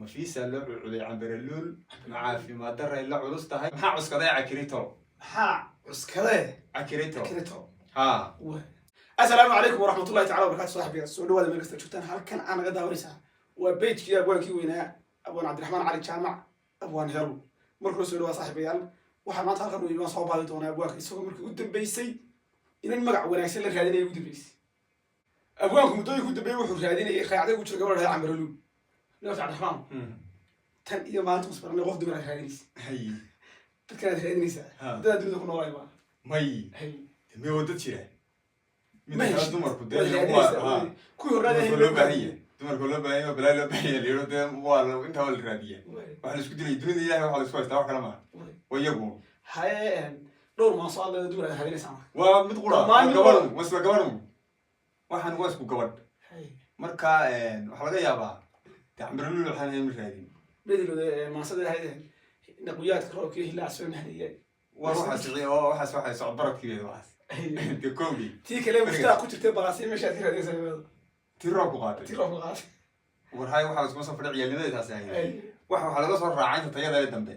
Mafiisaa loo cucuday Cambareluul? Ma caafimaad daray la culus tahay? Maxaa cuskaday cakirito? Maxaa cuskadee? Cakirito. Kirito. Ha. Asalaamu calaykum waraxmatullahi tacala wabarakatu. Saaxibiga, soo dhawaada meel kasta joogtaan. Halkan aan naga daawanaysaa waa page-kii abwaankii weynaa, Abwaan Cabdiraxmaan Cali Jaamac, Abwaan Helo. Marka hore soo dhawaa, saaxiibayaal. Waxaa maanta halkan uu imaan soo baadi doonaa abwaanka isagoo markii u dambeysay inan magac wanaagsan la raadinaya ugu dambeysay. Abwaanku muddooyinka u dambeeyey wuxuu raadinayay raacday ugu jira gabadha Cambaroluul. Horta Cabdiraxmaan, tan iyo maalinta musbaranay qof dumar aad raadinaysa. Hay. Dadkan aad raadinaysaa dadaa dunida ku noolay maa? May. Hay. Me wada jira. Ma Mida kale heshid. dumarku Waad dee waa raadinaysaa. ha. Kuwii horraadinayay. Dumarka loo baahan yahay, dumarka loo baahan yahay, balaa loo baahan yahay layidho dee waa intaa waa la raadiyaa. Waxaa la isku dilay dunida Ilahay, waxaa la isku haystaa wax kale maaha, waa iyagu. Haye, dhowr maaso aad leedahay dumar aad raadinaysaa marka. Waa mid qura. Dhammaan waa mid gabadhun, waa isla gabadhun, waxaan waa isku gabadh. Marka waxaa laga yaabaa dee Cambarluul waxaan ahayn ma raadin. Bedilooda maansada ahayd naquyaadka roobka iyo hilaac soo nahdiyay. War waxaas oo waxaas waxay socod baradkii waxaas dee kowdii. Tii kale mushtaaq ku jirtay balaasi meesha aad ka raadinaysaa meeda. Tii roobku qaatay. Tii roobka qaatay. War hay, waxaa laskuma soo fadhi ciyaalnimadii taasi ahayd. Waxa laga soo raacay inta tayada ee dambe.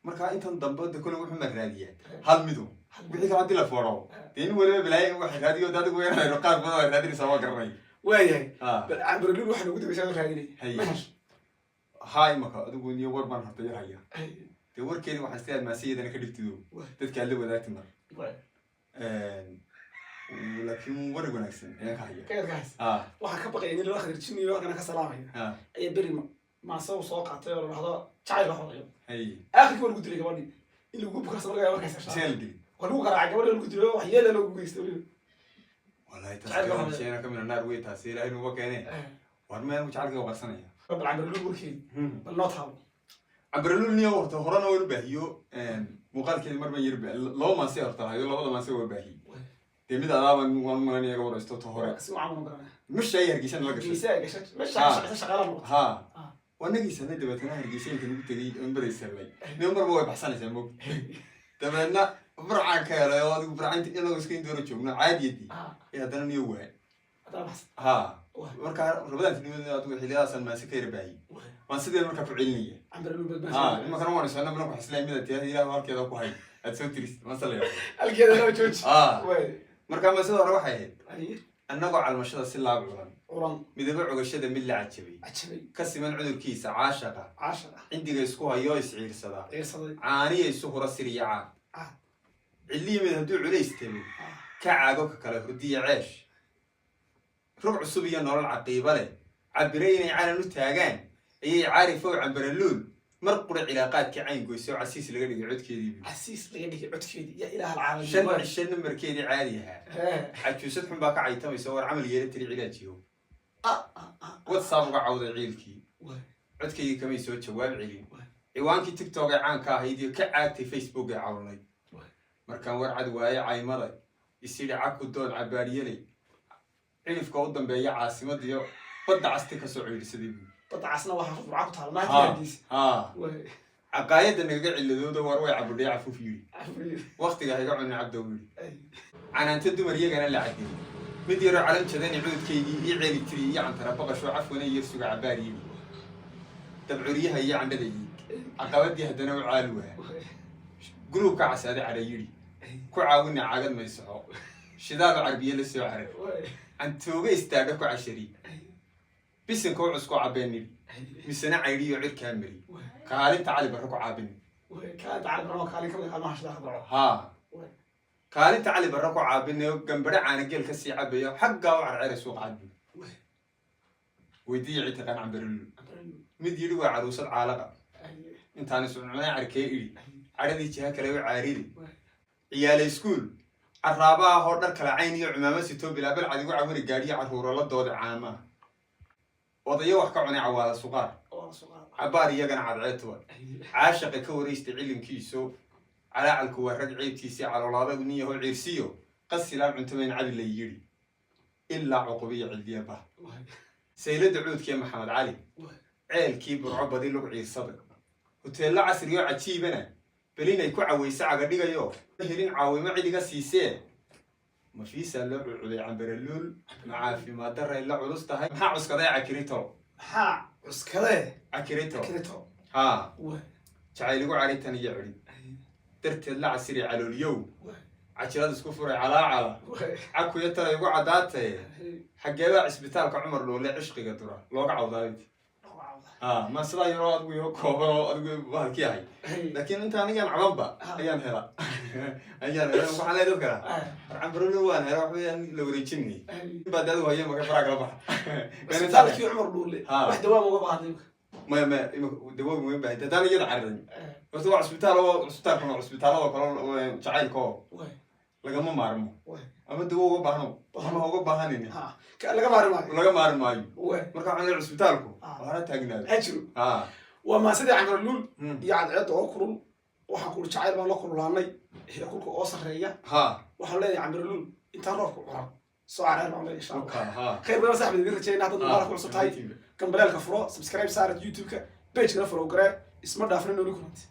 Marka intan dambe de kole wuxuu ma raadiyaa hal midu, wixii kale haddii la fooro dee nin waliba balaayo wax raadiyo de adigu weerarayno qaar badan waa raadinaysaa, waa garanay. Waayahay. Ha. Bal Cambaroluul waxaa ugu dambaysaa oo raadinay. Hay. Ma hesho? Ha, imaka adigu niyo war baan horta yar haya. Dee warkeedi waxaan sidaad maasiyadana ka dhigtido dadka aad la wadaagti mar. Laakiin war wanaagsan ayaan ka haya. Kayaad ka haysa? Ha. Waxaan ka baqaya nin loo khadirjinayo halkana ka salaamaya Ha. Ayaa beri maase uu soo qaatay oo la dhahdo jacayl xoreeyo. Aakhirkii waa lagu dilay gabadhii in lagu bukarsa markaa markaysa. Isaga la dili? Waa lagu garaacay gabadhii, lagu dilay, wax yeela loogu geystay weliba. Wallahi Jacayl taas xoreeyo. sheena kamina naar wey taasi, Ilaahay nuga keene. War meel jacaylka qarsanaya. Bal Cambaroluul warkeedi bal noo taabo. Cambarluul niyo horta horena waan u baahiyo muuqaalkeedi mar baan yar laba maase horta lahayo, labada maase waa baahiyey. Dee mid adaaban waan malanaya ga waraysto ta hore. Si wacan u garanaya. Masha ay Hargeysa nala gashay. Hargeysa ay gashay meesha ka shaqeysa, shaqaala noqotay. Ha. Waa nagiisanay, dabeetana Hargeysa inta nagu tegay oon baraysanay nin marba way baxsanaysaa mog. Dabeedna Burcaan ka helay oo adigu Burcaynta inagoo iska indoora joogno caadiyadii ee haddana niyo waay. Haddana baxsan. Ha, marka rabadaanka nimada adigu xilliyadaasaan maase ka yara baahiyey, waan sidee markaa ku celinaya. Cambaroluul Ha. badbaadsan. Nimankana waan isana balan ku xislay mida tiyaa Ilaah halkeeda ku hay aad soo tiris mase la yaabo. Halkeeda loo jooji. Ha. Waay. Marka maasida hore waxay ahayd: Haye. Annagoo calmashada si laab culan, culan, midabo cogashada mid la cajabay, cajabay, ka siman cudurkiisa caashaqa, caashaqa, cindiga isku hayoo isciirsada, ciirsaday, caaniya isu hura siriya caad, caad, ciliyimid hadduu culays tago, ka caago ka kale hurdiya ceesh, rug cusub iyo nolol caqiiba leh cabire inay calan u taagaan ayay caarifow Cambaraluul mar qura cilaaqaadkii cayn goyso, casiis laga dhigay codkeedii buu. Casiis laga dhigay codkeedii, ya Ilaah alcaalamiin. 5 cisho nambarkeedii caadi ahaa, cajuusad xun baa ka caytamaysa, war camal yeela tiri cilaajiyo. WhatsApp uga cawday ciilkii, codkaygii kamay soo jawaab celin, ciwaankii TikTok ee caanka ahayd iyo ka caagtay Facebook ee cawlnay. Markaan war cad waaye caymada isidhi caku doon cabaariyeley cidhifka u dambeeya caasimadiyo badda casti kasoo ciidhisaday buu. Badda casna waxaa Burca ku taal maanta Hargeysa. Ha. Caqaayadda nagaga ciladooda, war way cabudhay cafuuf yidhi, waktiga hayga cunin cabdow yidhi. Canaanta dumar iyagana la cadeeyey, mid yaroo calan jadani cuudkaygii ii ceeli tiri iyo cantara baqashoo cafwana yar suga cabaar yidhi, dabcuryaha iyo candhada yiig caqabadii haddana u caaluwaha guluubka casaade cadha yidhi ku caawina caagad maysaxo shidaalo carbiye la soo carar cantooga istaadha ku cashari bisinka u cusko cabbeen nidhi misena caydhiyo cirkaa mari kaalinta Cali Barre ku caabin. Kaalinta Cali Barre waa kaalin kamid ah kaalmaha shidaalka Burco. Haa, kaalinta Cali Barre ku caabinayo gambadho caanageel ka sii cabayo xaggaa u carceray suuqa cadbu weydiiya cid taqaan Cambarulu. Mid yidhi waa caruusad caalaqa intaan iscuncunay carkee idhi cadhadii jiha kale u caaridi ciyaale iskuul caraabaha oo dhar kala cayn iyo cumaamo sitoo bilaabal cadigu cawiri gaadhiyo carruuro la dooda caamaha odayo wax ka cunay cawaala suqaar cabaar iyagana cadceetuba caashaqa ka waraysta cilinkiiso calaacalku waa rag ceebtiisii caloolaadagu nin yaho ciirsiyo qasilaan cuntomayn cabi la yidhi ilaa cuqubiyo cildiya bah saylada cuudkiiyo Maxamed Cali ceelkii Burco badi lug ciirsada huteello casriyo cajiibana belinay ku cawayso caga dhigayo helin caawimo cidiga siisee. Mafiisaa loo cucuday Cambaraluul? Ma caafimaad daray la culus tahay? Maxaa cuskaday cakirito? Maxaa Cuskadee. Cakirito. Kirito. Haa. Waay. Jacayligu caritan iyo cidhi darteed la casiri calooliyow, Waay. Cajilad isku furay calaacala, Waay. Cakuyo tala igu caddaataye, xaggeebaa cisbitaalka Cumar Dhoole cishqiga dura looga cawdaabid? Ha, ma sidaa yaroo adigu iyo kooban oo adigu bahalki yahay, laakiin inta anigaan cabanba ayaan hela. Waxaan leeyahay dadkana war Cambarolo waan hela, wax weeyaan la wareejinay baa de adigu haye maka faraa kala baxa. Cisbitaalkii Cumar Dhuule. Ha. Wax dawaam uga baahnay. Maya, dawo uma baahin haddaan iyada cararin. Horta waa cusbitaal oo cusbitaalkan waa cusbitaalada kale oo jacaylka oo lagama maarmo. Ama dawo uga baahno ama ha uga baahanini. Ha, laga maari maayo. Laga maari maayo. Marka waxaan leeyahay cusbitaalku hana taagnaado. Ha jiro. Ha. Waa maasidii Cambarluul iyo cadceedda oo kulul. Waxaan kuri jacayl baan la kululaanay heerkulka oo sarreeya. Waxaan leeyahay Cambarluul intaan roobka curan soo career baan leeyahay, insha Allah. Oka ha. Khayr badan saaxib idin rajayna. Haddaad muuqaalka ku cusub tahay, gambaleelka furo, subscribe saarat YouTube-ka, page-kana follow garee. Isma dhaafna, nooli kulanti.